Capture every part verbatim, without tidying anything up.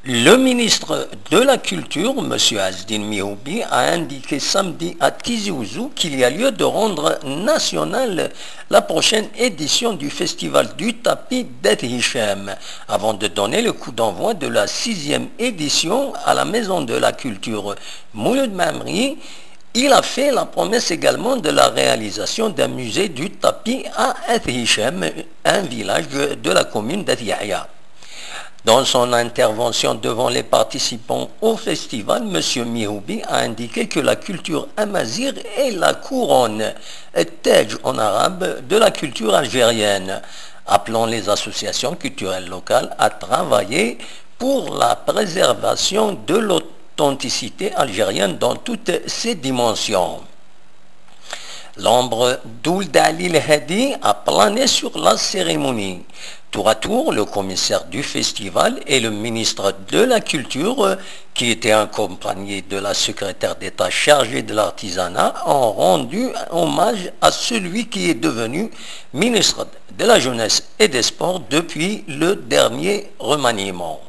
Le ministre de la Culture, monsieur Azdine Mihoubi, a indiqué samedi à Tizi Ouzou qu'il y a lieu de rendre nationale la prochaine édition du festival du tapis d'Et Hicham, avant de donner le coup d'envoi de la sixième édition à la Maison de la Culture Mouloud Mammeri. Il a fait la promesse également de la réalisation d'un musée du tapis à Eth Hichem, un village de la commune d'Eth Yahya. Dans son intervention devant les participants au festival, monsieur Mihoubi a indiqué que la culture amazigh est la couronne, التاج en arabe, de la culture algérienne, appelant les associations culturelles locales à travailler pour la préservation de l'authenticité algérienne dans toutes ses dimensions. L'ombre d'Ould Ali Lhadi a plané sur la cérémonie. Tour à tour, le commissaire du festival et le ministre de la Culture, qui était accompagné de la secrétaire d'État chargée de l'artisanat, ont rendu hommage à celui qui est devenu ministre de la Jeunesse et des Sports depuis le dernier remaniement.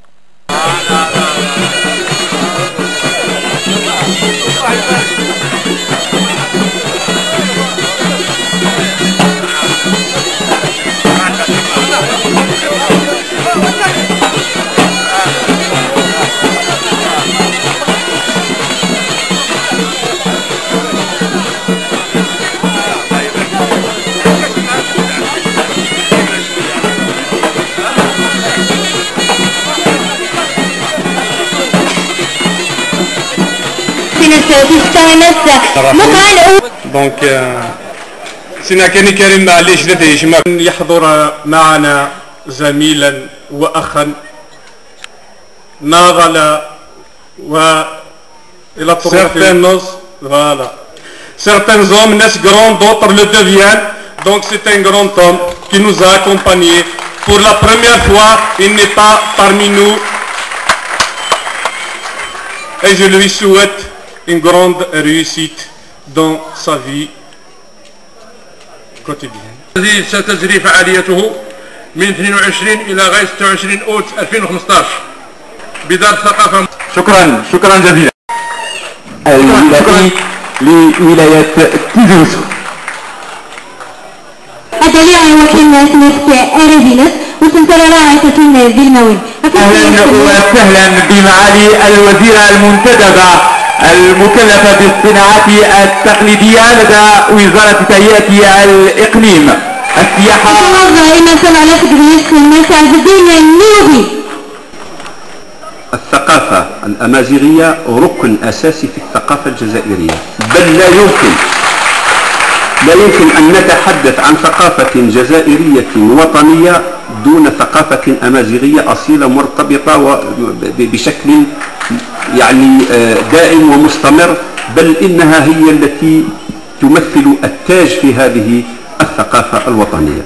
Donc, euh, سينا كان كريم معليش ذات يشمع. يحضر معنا زميلا وأخا ناضل و il a trouvé certains nos, voilà. Certains hommes naissent grands, d'autres le deviennent. Donc c'est un grand homme qui nous a accompagnés. Pour la première fois, il n'est pas parmi nous. Et je lui souhaite une grande réussite dans sa vie quotidienne. الذي ستجري فعاليته من اثنين وعشرين إلى غاية ستة وعشرين أوت ألفين وخمسطاش بدار الثقافة. شكرا، شكرا جزيلا. التي لولاية تيزي وزو. Adali wakin tmurt Aradines, ur tent ara ara ifaken d ilmawen. أهلا وسهلا بمعالي الوزيرة المنتدبة المكلفة بالصناعات التقليدية لدى وزارة تهيئة الإقليم السياحة. Imassen ɛla xedmen-as Mass Ɛezdin Nnubi. الثقافة الأمازيغية ركن أساسي في الثقافة الجزائرية، بل لا يمكن لا يمكن أن نتحدث عن ثقافة جزائرية وطنية دون ثقافة أمازيغية أصيلة مرتبطة بشكل يعني دائم ومستمر، بل إنها هي التي تمثل التاج في هذه الثقافة الوطنية.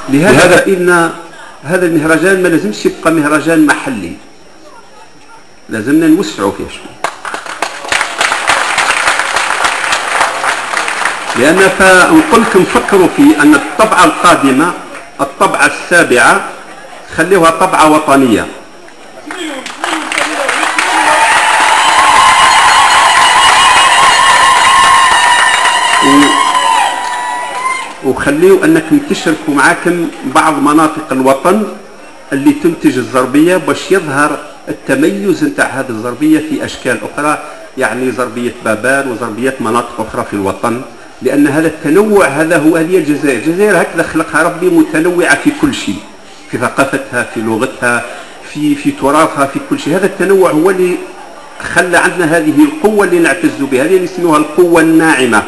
لهذا فإن هذا المهرجان ما لازمش يبقى مهرجان محلي، لازمنا نوسعوا فيه شوية. لأن فنقول لكم فكروا في أن الطبعة القادمة، الطبعة السابعة، خليوها طبعة وطنية. وخليوا أنكم تشركوا معاكم بعض مناطق الوطن اللي تنتج الزربية باش يظهر التميز نتاع هذه الزربية في أشكال أخرى، يعني زربية بابان وزربيات مناطق أخرى في الوطن، لأن هذا التنوع هذا هو هذه الجزائر. الجزائر هكذا خلقها ربي متنوعة في كل شيء، في ثقافتها، في لغتها، في في تراثها، في كل شيء. هذا التنوع هو اللي خلى عندنا هذه القوة اللي نعتز بها، هذه اللي يسموها القوة الناعمة.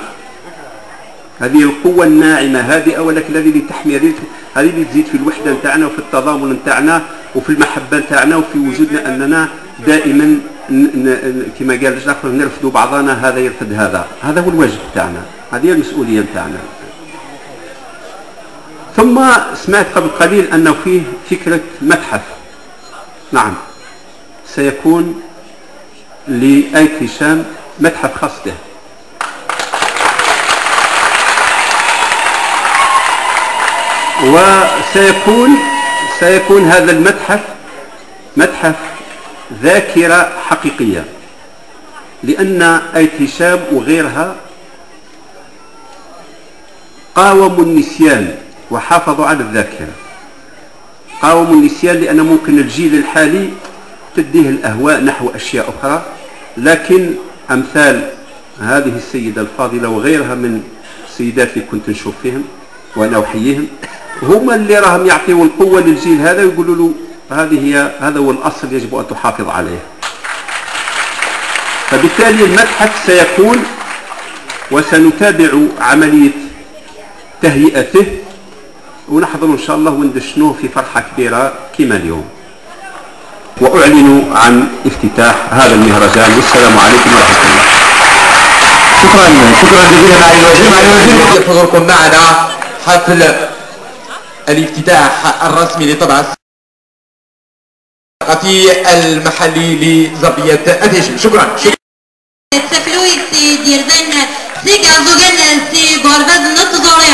هذه القوة الناعمة هذه أولا الذي اللي تحمي هذه هذه اللي تزيد في الوحدة نتاعنا وفي التضامن نتاعنا وفي المحبة نتاعنا وفي وجودنا أننا دائما كما قال الآخر نرفدوا بعضنا، هذا يرفد هذا. هذا هو الواجب تاعنا، هذه المسؤولية نتاعنا. ثم سمعت قبل قليل أنه فيه فكرة متحف. نعم، سيكون لآيت هشام متحف خاص به. وسيكون سيكون هذا المتحف متحف ذاكرة حقيقية، لأن آية هشام وغيرها قاوموا النسيان وحافظوا على الذاكرة. قاوموا النسيان، لأن ممكن الجيل الحالي تديه الأهواء نحو أشياء أخرى، لكن أمثال هذه السيدة الفاضلة وغيرها من السيدات اللي كنت نشوف فيهم وأنا أحييهم، هما اللي راهم يعطيوا القوة للجيل هذا ويقولوا له: هذه هي، هذا هو الأصل، يجب أن تحافظ عليه. فبالتالي المتحف سيكون، وسنتابع عملية تهيئته، ونحضر إن شاء الله وندشنوه في فرحة كبيرة كما اليوم. وأعلن عن افتتاح هذا المهرجان، والسلام عليكم ورحمة الله. شكرا، شكرا جزيلا معالي الوزير. معالي الوزير، حضوركم معنا حفل الافتتاح الرسمي لطبع الثقافي المحلي لزربية أديشم. شكرا، شكرا. Tafluyt i d-yerdan seg Iɛeẓẓugen seg uɣerbaz n tẓuri.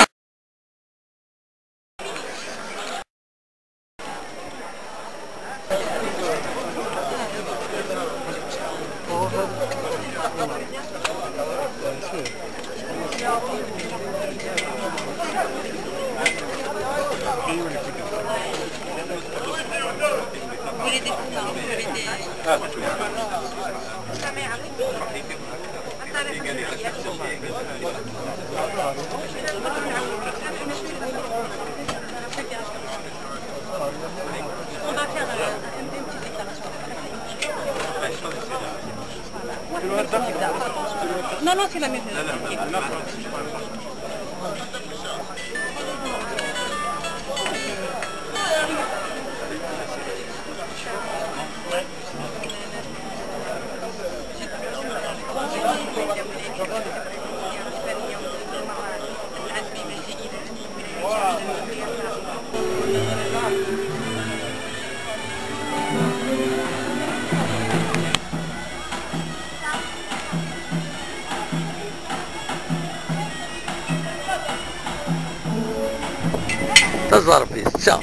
Non, non, c'est la même. Taẓerbit, ta.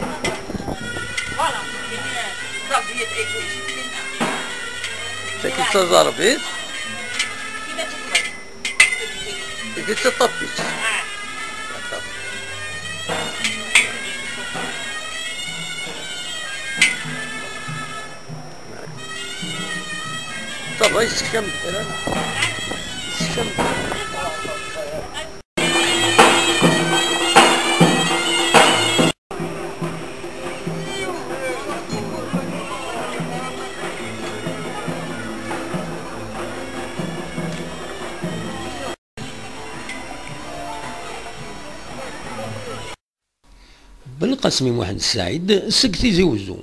Tagi d taẓerbit. Tagi d taṭapit. Ṭṭabla yessekcam-d kra. Yessekcam-d kra. Belqasem Muḥend Saɛid seg Tizi Wezzu.